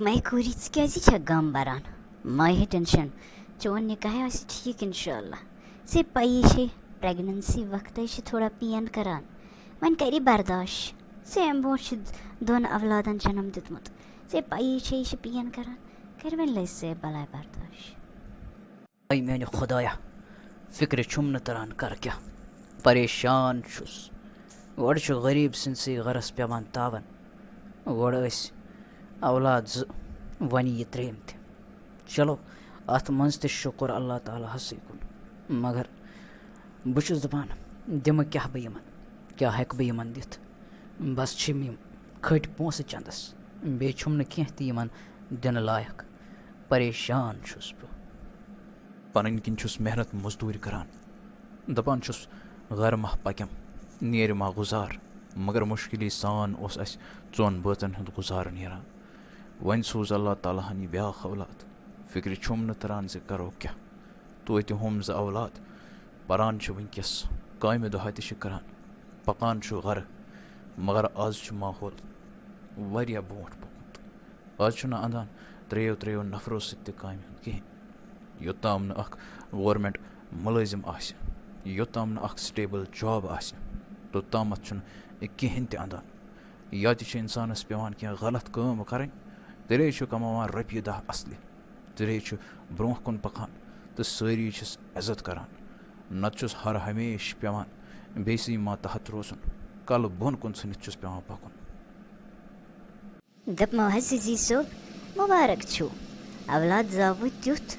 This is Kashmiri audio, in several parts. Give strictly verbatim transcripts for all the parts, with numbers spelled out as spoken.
مے کوٗری، ژٕ کیٛازِ چھکھ غم بران؟ مہ ہے ٹینشن، چون نکاح آسہِ ٹھیٖک انشاءاللہ۔ ژےٚ پَیی چھے، پریگننسی وقتَے چھِ تھوڑا پین کران۔ وۄنۍ کری برداش۔ ژےٚ اَمہِ برونٛٹھ چھِ دۄن اولادن جنم دیُتمُت۔ ژےٚ پَیی چھے، یہِ چھِ پین کران۔ کر وۄنۍ لٔج ژےٚ بلاے برداش۔ اے میانہِ خۄدایا، فکرِ چھُم نہٕ تران کر کیٛاہ۔ پریشان چھُس۔ گۄڈٕ چھُ غریٖب سٕنٛدسٕے گرس پٮ۪وان تاون۔ گۄڈٕ ٲسۍ اولاد زٕ، وۄنۍ یہِ ترٛیٚیِم تہِ۔ چلو، اتھ منٛز تہِ شُکر اللہ تعالیٰ ہسٕے کُن۔ مگر بہٕ چھُس دپان، دِمہٕ کیٛاہ بہٕ یِمن؟ کیٛاہ ہٮ۪کہٕ بہٕ یِمن دِتھ؟ بس چھِم یِم کھٔٹۍ پونٛسہٕ چندس، بیٚیہِ چھُم نہٕ کینٛہہ تہِ یِمن دِنہٕ لایق۔ پریشان چھُس بہٕ۔ پنٕنۍ کِنۍ چھُس محنت مزدوٗرۍ کران۔ دپان چھُس، گرٕ ما پکٮ۪م، نیرِ ما گُزار، مگر مُشکِلی سان اوس اسہِ ژۄن بٲژن ہُنٛد گُزار نیران۔ وۄنۍ سوٗز اللہ تعالیٰ ہن یہِ بیٛاکھ اولاد۔ فکرِ چھُم نہٕ تران زِ کرو کیٛاہ۔ توتہِ ہوم زٕ اولاد۔ پران چھِ وٕنکیٚس، کامہِ دۄہا تہِ چھِ کران۔ پکان چھُ گرٕ، مگر از چھُ ماحول واریاہ برونٛٹھ پوٚکمُت۔ از چھُنہٕ اندان ترٛیٚیو ترٛیٚیو نفرو سۭتۍ تہِ کامہِ ہُنٛد کِہیٖنۍ۔ یوٚتام نہٕ اکھ گورمنٹ مُلٲزِم آسہِ، یوٚتام نہٕ اکھ سٹیبل جاب آسہِ، توٚتامتھ چھُنہٕ کِہیٖنۍ تہِ اندان۔ یا تہِ چھِ انسانس پٮ۪وان کینٛہہ غلط کٲم کرٕنۍ، تیٚلے چھُ کماوان رۄپیہِ دَہ اصلہِ، تیٚلے چھُ برونٛہہ کُن پکان تہٕ سٲری چھِس عزت کران۔ نتہٕ چھُس ہر ہمیشہٕ پٮ۪وان بیٚیہِ سٕے ماتحت روزُن، کلہٕ بۄن کُن ژھٕنِتھ چھُس پٮ۪وان پکُن۔ دوٚپمو حظ، عزیز صٲب، مُبارک چھُو۔ اولاد زاوٕ تیُتھ،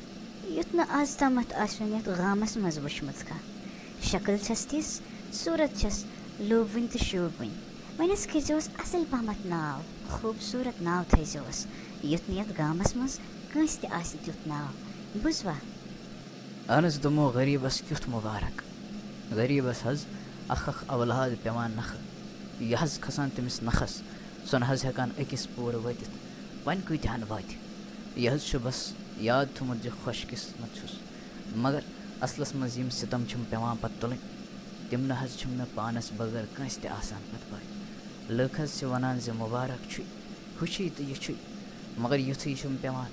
یُتھ نہٕ آز تامَتھ آسہِ وُنہِ یَتھ گامَس منٛز وٕچھمُت کانٛہہ۔ شکل چھَس تِژھ، صوٗرت چھَس لوٗبوٕنۍ تہٕ شوٗبوٕنۍ۔ وۄنۍ حظ کٔرۍزیوس اَصٕل پَہمَتھ ناو، خوٗبصوٗرت ناو تھٲیزیوس، یُتھ نہٕ یَتھ گامَس منٛز کٲنٛسہِ تہِ آسہِ تیُتھ ناو۔ بوٗزوا؟ اہن حظ، دوٚپمو، غریٖبس کیُتھ مُبارک۔ غریٖبس حظ اکھ اکھ اولاد پٮ۪وان نکھٕ۔ یہِ حظ کھسان تٔمِس نکھس، سُہ نہٕ حظ ہٮ۪کان أکِس پوٗرٕ وٲتِتھ۔ وۄنۍ کۭتِہن واتہِ؟ یہِ حظ چھُ بس یاد تھوٚمُت زِ خۄش قسمت چھُس۔ مگر اصلس منٛز یِم ستم چھِم پٮ۪وان پتہٕ تُلٕنۍ، تِم نہٕ حظ چھِم نہٕ پانس بغٲر کٲنٛسہِ تہِ آسان پتہٕ پاے۔ لُکھ حظ چھِ ونان زِ مُبارک چھُے، ہُہ چھُے تہٕ یہِ چھُے، مگر یُتھُے چھُم پٮ۪وان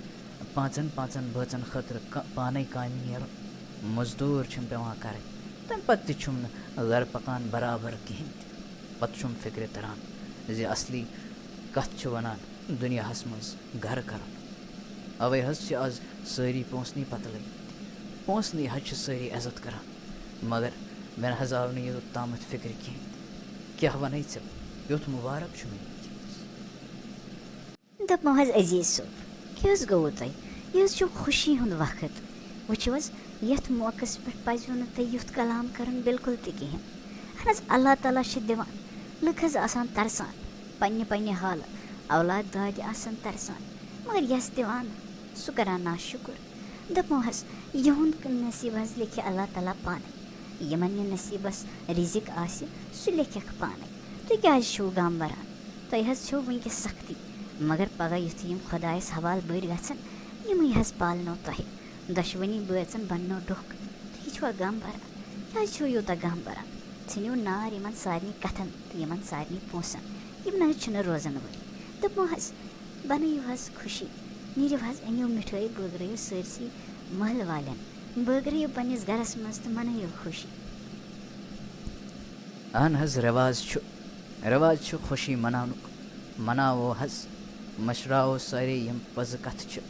پانٛژن پانٛژن بٲژن خٲطرٕ کا-، پانے کامہِ نیرُن، مزدوٗر چھُم پٮ۪وان کرٕنۍ، تمہِ پتہٕ تہِ چھُم نہٕ گرٕ پکان برابر کِہینۍ تہِ۔ پتہٕ چھُم فکرِ تران زِ اصلی کتھ چھِ ونان دُنیاہس منٛز گرٕ کرُن۔ اوے حظ چھِ از سٲری پونٛسنٕے پتہٕ لٔگۍ مٕتۍ۔ پونٛسنٕے حظ چھِ سٲری عزت کران، مگر مےٚ نہٕ حظ آو نہٕ یوٚت تامتھ فکرِ کِہینۍ تہِ۔ کیٛاہ ونے ژےٚ؟ یُتھ مُبارک چھُ مےٚ وٕنکیٚنس۔ دوٚپمو حظ، عزیز صٲب، کیٛاہ حظ گوٚوٕ تۄہہِ؟ یہِ حظ چھُ خوشی ہُنٛد وقت۔ وٕچھِو حظ، یَتھ موقعس پٮ۪ٹھ پَزِوٕ نہٕ تۄہہِ یُتھ کلام کَرُن بِلکُل تہِ کِہیٖنۍ۔ اہن حظ، اللہ تعالیٰ چھِ دِوان، لُکھ حظ آسان ترسان، پنٛنہِ پنٛنہِ حالہٕ، اولاد دادِ آسان ترسان، مگر یَس دِوان، سُہ کَران ناشُکُر۔ دوٚپمو حظ، یِہُنٛد نصیٖب حظ لیکھِ اللہ تعالیٰ پانَے۔ یِمَن یہِ نصیٖبَس رِزِق آسہِ، سُہ لیکھٮ۪کھ پانَے۔ تُہۍ کیٛازِ چھِو غم بَران؟ تۄہہِ حظ چھو وٕنکیٚس سختی، مگر پگاہ یُتھُے یِم خۄدایَس حوالہٕ بٔڑۍ گژھن، یِمٕے حظ پالنو تۄہہِ۔ دۄشوٕنی بٲژن بننو ڈوکھ۔ تُہۍ چھِوا غم بران؟ کیٛازِ چھِو یوٗتاہ غم بران؟ ژھٕنِو نار یِمن سارنٕے کتھن تہٕ یِمن سارنٕے پونٛسن۔ یِم نہ حظ چھِنہٕ روزن وٲلۍ۔ دوٚپمو حظ، بنٲیِو حظ خوشی، نیٖرِو حظ، أنِو مِٹھٲے، بٲگرٲیِو سٲرسٕے محلہٕ والٮ۪ن، بٲگرٲیِو پننِس گرس منٛز تہٕ منٲیِو خوشی۔ اہن حظ، رٮ۪واز چھُ، رٮ۪واز چھُ خوشی مناونُک۔ مناوو حظ، مٔشراوو سارے یِم پٔزٕ کتھٕ چھِ،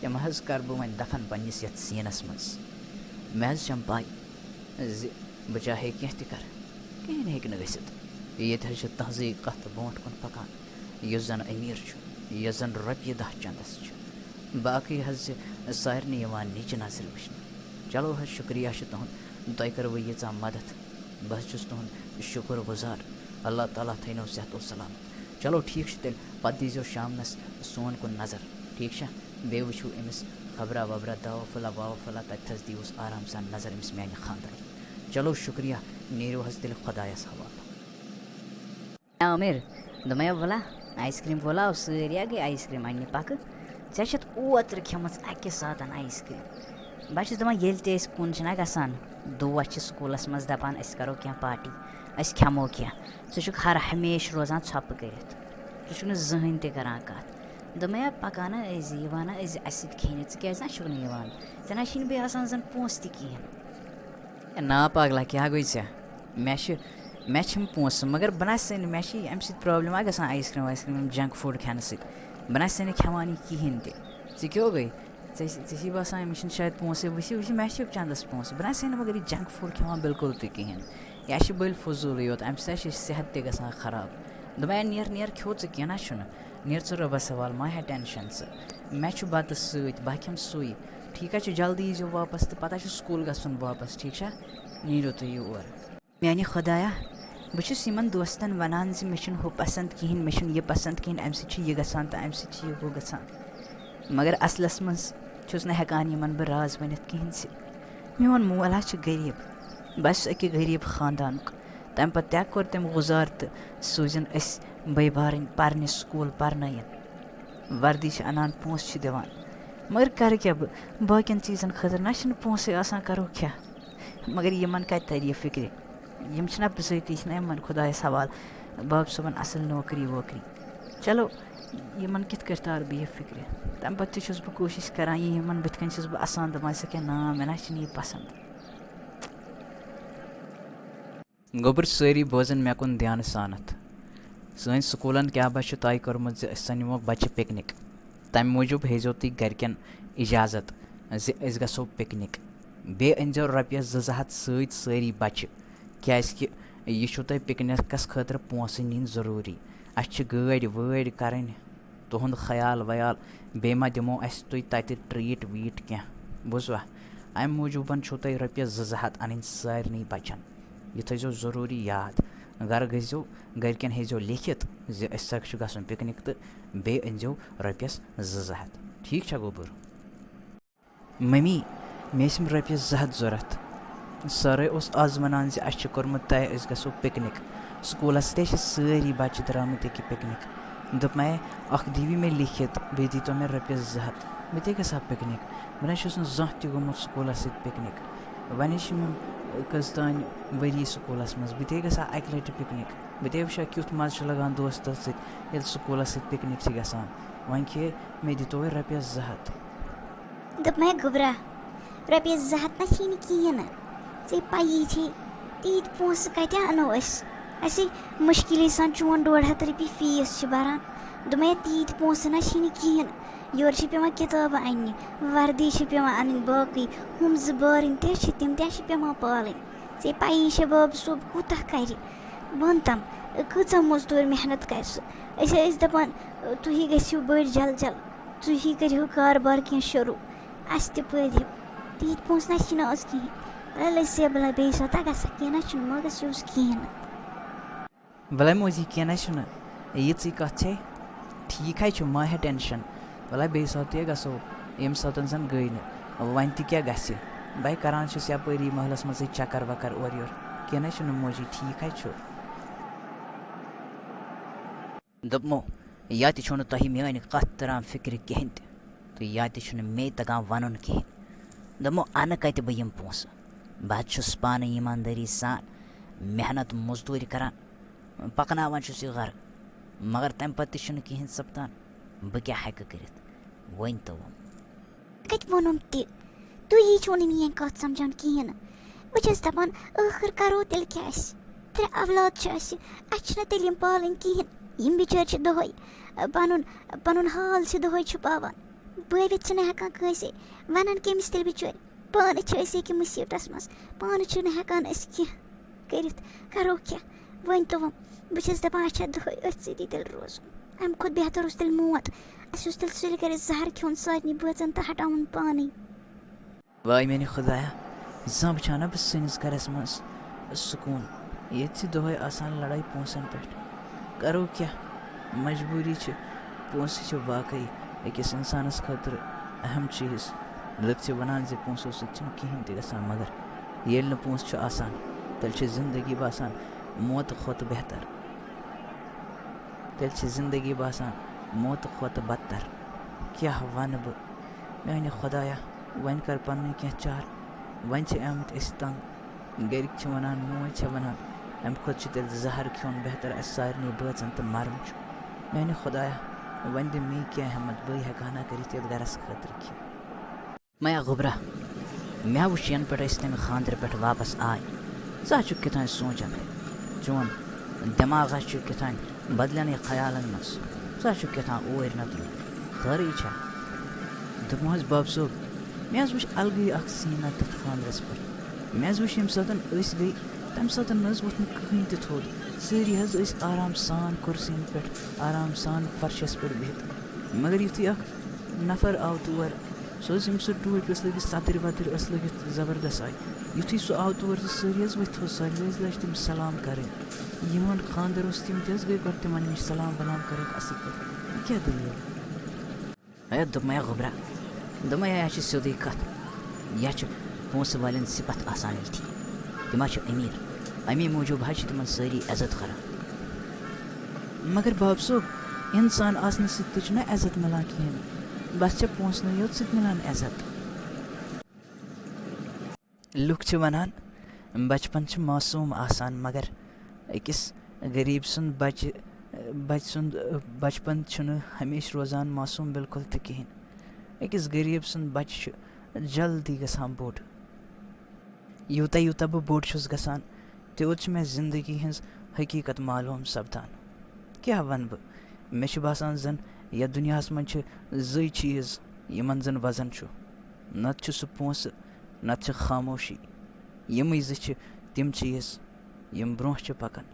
تِم حظ کرٕ بہٕ وۄنۍ دفن پننِس یتھ سیٖنس منٛز۔ مےٚ حظ چھم پاے زِ بہٕ چاہے کینٛہہ تہِ کرٕ، کِہیٖنۍ ہیٚکہِ نہٕ گٔژھِتھ۔ ییٚتہِ حظ چھِ تہنٛزٕے کتھ برونٛٹھ کُن پکان، یُس زن أمیٖر چھُ، یُس زن رۄپیہِ دَہ چندس چھُ۔ باقٕے حظ چھِ سارنٕے یِوان نِچہِ نظرِ وٕچھنہٕ۔ چلو حظ، شُکریہ چھُ تُہُنٛد، تۄہہِ کٔروٕ ییٖژاہ مدد۔ بہٕ حظ چھُس تُہُنٛد شُکُر گُزار۔ اللہ تعالیٰ تھٲینو صحت و سلامت۔ چلو ٹھیٖک چھُ تیٚلہِ، پتہٕ دیٖزیو شامنس سون کُن نظر، ٹھیٖک چھا؟ بیٚیہِ وٕچھِو أمِس خبرا وبرا دوا پھلا واوا پھلا، تتہِ تھس دیٖوُس آرام سان نظر أمِس میانہِ خانٛدارِ۔ چلو شُکریہ، نیٖرِو حظ تیٚلہِ خۄدایس حوالہٕ۔ عامر، دوٚپمَے وَلا، آیِس کرٛیٖم وَلا، سٲری گٔے آیِس کرٛیٖم اَننہِ پَکہٕ۔ ژےٚ چھَتھ اوترٕ کھیٚمٕژ اَکہِ ساتَن آیِس کرٛیٖم۔ بہٕ چھُس دَپان، ییٚلہِ تہِ أسۍ کُن چھِنہ گژھان، دوس چھِ سکوٗلَس منٛز دَپان، أسۍ کَرو کینٛہہ پارٹی، أسۍ کھٮ۪مو کینٛہہ، ژٕ چھُکھ ہر ہمیشہٕ روزان ژھۄپہٕ کٔرِتھ۔ ژٕ چھُکھ نہٕ زٕہٕنۍ تہِ کَران کَتھ۔ دوٚپمَے، "پَکان ہا أزۍ، یِوان ہا أزۍ اَسہِ سۭتۍ کھیٚنہِ، ژٕ کیٛازِ نہ چھُکھ نہٕ یِوان؟ ژےٚ نہ چھِی نہٕ بیٚیہِ آسان زَن پونٛسہٕ تہِ کِہیٖنۍ۔" "ہے نا پاگلا، کیٛاہ گوٚے ژےٚ؟ مےٚ چھِ، مےٚ چھِم پونٛسہٕ، مگر بہٕ نہ سا نہٕ، مےٚ چھِ اَمہِ سۭتۍ پرٛابلِم اَکھ گژھان، آیِس کرٛیٖم وایِس کرٛیٖم، جنٛک فُڈ کھٮ۪نہٕ سۭتۍ۔ بہٕ نہ سا نہٕ کھٮ۪وان یہِ کِہیٖنۍ تہِ۔ ژےٚ کیٛاہ گوٚے؟ ژےٚ، ژےٚ چھِی باسان أمِس چھِنہٕ شاید پونٛسَے وٕچھِی، وٕچھِی مےٚ چھِ چَندَس پونٛسہٕ، بہٕ نہ سا نہٕ مگر یہِ جنٛک فُڈ کھٮ۪وان بِلکُل تہِ کِہیٖنۍ۔ یہِ چھِ بٔلۍ فضوٗلٕے یوت، اَمہِ سۭتۍ چھِ صحت تہِ گژھان خراب۔" دوٚپمَے، "نیر، نیر، کھیوٚو ژٕ کینٛہہ نہ چھُنہٕ، نیر ژٕ رۄبَس حوالہٕ، ما ہےٚ ٹٮ۪نشَن ژٕ۔ مےٚ چھُ بَتہٕ سۭتۍ، بہٕ کھٮ۪مہٕ سُے۔ ٹھیٖک حظ چھُ، جلدی ییٖزیو واپَس تہٕ پَتہٕ حظ چھُ سکوٗل گژھُن واپَس، ٹھیٖک چھا؟ نیٖرِو تُہۍ یور۔" میٛانہِ خۄدایا، بہٕ چھُس یِمَن دوستَن وَنان زِ مےٚ چھُنہٕ ہُہ پَسنٛد کِہیٖنۍ، مےٚ چھُنہٕ یہِ پَسنٛد کِہیٖنۍ، اَمہِ سۭتۍ چھُ یہِ گژھان تہٕ اَمہِ سۭتۍ چھُ یہِ ہُہ گژھان۔ مگر اَصلَس منٛز چھُس نہٕ ہٮ۪کان یِمَن بہٕ راز ؤنِتھ کِہیٖنۍ زِ میون مول حظ چھُ غریٖب، بہٕ حظ چھُس أکہِ غریٖب خاندانُک۔ تَمہِ پَتہٕ تہِ کوٚر تٔمۍ گُزار تہٕ سوٗزِن أسۍ بٲے بارٕنۍ پَرنہِ سکوٗل پَرنٲیِن۔ وردی چھِ اَنان، پونٛسہٕ چھِ دِوان۔ مگر کَرٕ کیٛاہ بہٕ؟ باقیَن چیٖزَن خٲطرٕ نہ چھِنہٕ پونٛسَے آسان، کَرو کیٛاہ؟ مگر یِمَن کَتہِ تَرِ یہِ فِکرِ؟ یِم چھِنہ بِذٲتی، چھِنہ یِمَن خۄدایَس حوالہٕ، بَب صٲبَن اَصٕل نوکری ووکری۔ چلو، یِمَن کِتھ کٲٹھۍ تارٕ بہٕ یہِ فِکرِ؟ تَمہِ پَتہٕ تہِ چھُس بہٕ کوٗشِش کَران، یہِ یِمَن بٕتھِ کَنۍ چھُس بہٕ اَسان، دَپان، "ژےٚ کیٛاہ نام؟ مےٚ نہ چھِنہٕ یہِ پَسنٛد۔" گوٚبُر، سٲری بوزن مےٚ کُن دھیانہٕ سانتھ۔ سٲنۍ سکوٗلن کیٛاہ با چھُ طے کوٚرمُت زِ أسۍ زن نِموکھ بچہٕ پکنک۔ تمہِ موٗجوٗب ہیزیو تُہۍ گرِکٮ۪ن اجازت زِ أسۍ گژھو پکنک۔ بیٚیہِ أنۍزیو رۄپیس زٕ زٕ ہتھ سۭتۍ سٲری بچہٕ، کیازِ کہِ یہِ چھُو تۄہہِ پکنکس خٲطرٕ پونٛسہٕ نِنۍ ضروٗری۔ اسہِ چھِ گٲڑۍ وٲڑۍ کرٕنۍ۔ تُہُنٛد خیال ویال، بیٚیہِ ما دِمو أسۍ تُہۍ تَتہِ treat ویٖٹ کینٛہہ، بوٗزوا؟ اَمہِ موٗجوٗبَن چھُو تۄہہِ رۄپیَس زٕ زٕ ہَتھ اَنٕنۍ سارنٕے بَچَن۔ یہِ تھٲیزیو ضروٗری یاد۔ گَرٕ گٔژھۍزیو، گَرِکٮ۪ن ہیزیو لیکھِتھ زِ أسۍ سَکھ چھِ گژھُن پِکنِک تہٕ بیٚیہِ أنۍزیو رۄپیَس زٕ زٕ ہَتھ۔ ٹھیٖک چھا گوٚبُر؟ ممی، مےٚ ٲسۍ یِم رۄپیَس زٕ ہَتھ ضوٚرَتھ۔ سارے اوس آز وَنان زِ اَسہِ چھُ کوٚرمُت طے، أسۍ گژھو پِکنِک۔ سکوٗلَس سۭتۍ چھِ سٲری بَچہٕ درٛامٕتۍ ییٚکیٛاہ پِکنِک۔ دوٚپمَے، اَکھ دِیِو مےٚ لیکھِتھ، بیٚیہِ دیٖتو مےٚ رۄپیَس زٕ ہَتھ۔ بہٕ تہِ گژھٕ ہا پِکنِک۔ مےٚ نہ چھُس نہٕ زانٛہہ تہِ گوٚمُت سکوٗلَس سۭتۍ پِکنِک۔ وۄنۍ چھِ مےٚ کٔژ تام ؤری سکوٗلَس منٛز۔ بہٕ تہِ گژھٕ ہا اَکہِ لَٹہِ پِکنِک۔ بہٕ تہِ وٕچھِ ہا، کیُتھ مَزٕ چھُ لَگان دوستَس سۭتۍ، ییٚلہِ سکوٗلَس سۭتۍ پِکنِک چھِ گژھان۔ وۄنۍ کھے مےٚ دیٖتو وۄنۍ رۄپیَس زٕ ہَتھ۔ دوٚپمَے گوٚبرا، رۄپیَس زٕ ہَتھ نہ چھی نہٕ کِہیٖنۍ نہٕ۔ ژےٚ پَیی چھے، تیٖتۍ پونٛسہٕ کَتہِ اَنو أسۍ؟ اَسے مُشکِلٕے سان چون ڈۄڈ ہَتھ رۄپیہِ فیٖس چھِ بَران۔ دوٚپمَے تیٖتۍ پونٛسہٕ نہ چھی نہٕ کِہیٖنۍ۔ یورٕ چھِ پٮ۪وان کِتابہٕ اَننہِ، وردی چھِ پٮ۪وان اَنٕنۍ، باقٕے ہُم زٕ بارٕنۍ تہِ چھِ، تِم تہِ چھِ پٮ۪وان پالٕنۍ۔ ژےٚ پَیی چھےٚ بابہٕ صٲب کوٗتاہ کَرِ؟ وَن تَم، کۭژاہ مٔزدوٗرۍ محنت کَرِ سُہ؟ أسۍ ٲسۍ دَپان، تُہی گٔژھِو بٔڑۍ جل جل۔ تُہی کٔرِو کاربار کینٛہہ شروٗع، اَسہِ تہِ پٲدِو۔ تیٖتۍ پونٛسہٕ نہ چھِنہٕ آز کِہیٖنۍ۔ وَلہٕ حظ سیبلا، بیٚیہِ ساتہٕ گژھکھ کینٛہہ نہ چھُنہٕ، مہ گژھ یوٗز کِہیٖنۍ نہٕ۔ وَلہٕ موجی، کینٛہہ نہ چھُنہٕ، یِژٕے کَتھ چھے۔ ٹھیٖک حظ چھُ، مہ ہےٚ ٹٮ۪نشَن۔ وَلہٕ بیٚیہِ ساتہٕ تہِ گژھو، ییٚمہِ ساتہٕ زَن گٔے نہٕ۔ وۄنۍ تہِ کیٛاہ گژھِ؟ بَے، کَران چھُس یَپٲری محلَس منٛزٕے چَکَر وَکَر اورٕ یورٕ۔ کینٛہہ نہ چھُنہٕ موجی، ٹھیٖک حظ چھُ۔ دوٚپمو، یا تہِ چھُو نہٕ تۄہہِ میٛانہِ کَتھ تَران فِکرِ کِہیٖنۍ تہِ، تہٕ یا تہِ چھُنہٕ مے تَگان وَنُن کِہیٖنۍ۔ دوٚپمو، اَنہٕ کَتہِ بہٕ یِم پونٛسہٕ؟ بہٕ حظ چھُس پانہٕ ایٖماندٲری سان محنت مٔزدوٗرۍ کَران، پَکناوان چھُس یہِ گَرٕ، مگر تَمہِ پَتہٕ تہِ چھُنہٕ کِہیٖنۍ سَپدان۔ بہٕ کیٛاہ ہٮ۪کہٕ کٔرِتھ؟ ؤنۍ تو وۄنۍ۔ کَتہِ ووٚنُم تہِ؟ تُہی چھِو نہٕ میٛٲنۍ کَتھ سَمجھان کِہیٖنۍ نہٕ۔ بہٕ چھَس دَپان، ٲخٕر کَرو تیٚلہِ کیٛاہ أسۍ؟ ترٛےٚ اولاد چھِ اَسہِ، اَسہِ چھِنہ تیٚلہِ یِم پالٕنۍ کِہیٖنۍ۔ یِم بِچٲرۍ چھِ دۄہَے، آ، پَنُن، پَنُن حال چھِ دۄہَے چھُپاوان۔ بٲوِتھ چھِنہٕ ہٮ۪کان کٲنٛسے، وَنان کٔمِس تیٚلہِ بِچٲرۍ؟ پانہٕ چھِ أسۍ ییٚکیٛاہ مُصیٖبتَس منٛز، پانہٕ چھِنہٕ ہٮ۪کان أسۍ کینٛہہ کٔرِتھ، کَرو کیٛاہ؟ ؤنۍ تو وۄنۍ، بہٕ چھَس دَپان، اَسہِ چھا دۄہَے أتھۍ سۭتی تیٚلہِ روزُن؟ اَمہِ کھۄتہٕ بہتر اوس تیٚلہِ موت۔ اَسہِ اوس تیٚلہِ سُلہِ کٔرِتھ زَہر کھیوٚن سارنٕے بٲژَن تہٕ ہَٹاوُن پانَے۔ واے میٛانہِ خۄدایا، زانٛہہ وٕچھان نہ بہٕ سٲنِس گَرَس منٛز سکوٗن، ییٚتہِ چھِ دۄہَے آسان لَڑٲے پونٛسَن پٮ۪ٹھ۔ کَرو کیٛاہ؟ مجبوٗری چھِ، پونٛسہٕ چھِ واقعی أکِس اِنسانَس خٲطرٕ اہم چیٖز۔ لُکھ چھِ وَنان زِ پونٛسو سۭتۍ چھِنہٕ کِہیٖنۍ تہِ گژھان، مگر ییٚلہِ نہٕ پونٛسہٕ چھُ آسان، تیٚلہِ چھِ زِندگی باسان موتہٕ کھۄتہٕ بہتر۔ تیٚلہِ چھِ زِندگی باسان موتہٕ کھۄتہٕ بدتر۔ کیٛاہ وَنہٕ بہٕ؟ میٛانہِ خۄدایا، وۄنۍ کر پننُے کینٛہہ چارٕ۔ وۄنۍ چھِ آمٕتۍ أسۍ تنگ۔ گرِکۍ چھِ ونان، موج چھےٚ ونان، امہِ کھۄتہٕ چھُ تیٚلہِ زہر کھیوٚن بہتر، اسہِ سارنٕے بٲژن تہٕ مرُن چھُ۔ میٛانہِ خۄدایا، وۄنۍ دِ مے کینٛہہ ہٮ۪متھ، بٕے ہٮ۪کہٕ ہنا کٔرِتھ یَتھ گَرَس خٲطرٕ کینٛہہ۔ میا گوٚبرا، مےٚ وٕچھ یَنہٕ پٮ۪ٹھ أسۍ تَمہِ خانٛدرٕ پٮ۪ٹھ واپس آے، ژٕ ہا چھُکھ کیٛاہ تام سونٛچان۔ چون دٮ۪ماغ ہا چھُ کیٛاہ تام بدلٮ۪نٕے خیالن منٛز۔ ژٕ ہا چھُکھ کیٛاہ تام اوٗرۍ نتہٕ یوٗرۍ۔ خٲرٕے چھا؟ دوٚپمو حظ، باب صٲب، مےٚ حظ وٕچھ الگٕے اکھ سیٖنا تتھ خانٛدرس پٮ۪ٹھ۔ مےٚ حظ وٕچھ ییٚمہِ ساتہٕ أسۍ گٔے، تمہِ ساتہٕ نہ حظ ووٚتھ نہٕ کٕہٕنۍ تہِ تھوٚد۔ سٲری حظ ٲسۍ آرام سان کُرسین پٮ۪ٹھ، آرام سان فرشس پٮ۪ٹھ بِہِتھ۔ مگر یُتھُے اکھ نفر آو تور، سُہ اوس، ییٚمِس سُہ ٹوپۍ ٲس لٲگِتھ، صدٕرۍ ودٕرۍ ٲس لٲگِتھ، زبردست آیہِ۔ یُتھُے سُہ آو تور تہٕ سٲری حظ ؤتھۍ تھوٚد، سٲری حظ لٔج تٔمِس سلام کرٕنۍ۔ یِہُنٛد خانٛدر اوس، تِم تہِ حظ گٔے گۄڈٕ تِمن نِش سلام ولام کرٕنۍ اصٕل پٲٹھۍ۔ یہِ کیٛاہ دٔلیٖل؟ ہے، دوٚپمَے گوٚبرا، دوٚپمَے یہِ چھِ سیوٚدُے کَتھ۔ یہِ چھِ پونٛسہٕ والٮ۪ن صِفت آسان یِتھی۔ تِم حظ چھِ أمیٖر۔ اَمی موٗجوٗب حظ چھِ تِمَن سٲری عزت کران۔ مگر باب صٲب، اِنسان آسنہٕ سۭتۍ تہِ چھُنہ عزت مِلان کِہیٖنۍ۔ بَس چھےٚ پونٛسنٕے یوت سۭتۍ مِلان عزت۔ لُکھ چھِ وَنان، بچپن چھُ معصوٗم آسان، مگر أکِس غریٖب سُنٛد بچہِ، بچہِ سُنٛد بچپن چھُنہٕ ہمیشہِ روزان معصوٗم بِلکُل تہِ کِہیٖنۍ۔ أکِس غریٖب سُنٛد بچہِ چھُ جلدی گژھان بوٚڑ۔ یوٗتاہ یوٗتاہ بہٕ بوٚڑ چھُس گژھان، تیوٗت چھِ مےٚ زندگی ہٕنٛز حقیٖقت معلوٗم سپدان۔ کیٛاہ وَنہٕ بہٕ؟ مےٚ چھُ باسان زَن یَتھ دُنیاہَس منٛز چھِ زٕے چیٖز، یِمَن زَن وزن چھُ۔ نَتہٕ چھُ سُہ پونٛسہٕ، نَتہٕ چھِ خاموشی۔ یِمٕے زٕ چھِ تِم چیٖز، یِم برٛونٛہہ چھِ پَکان۔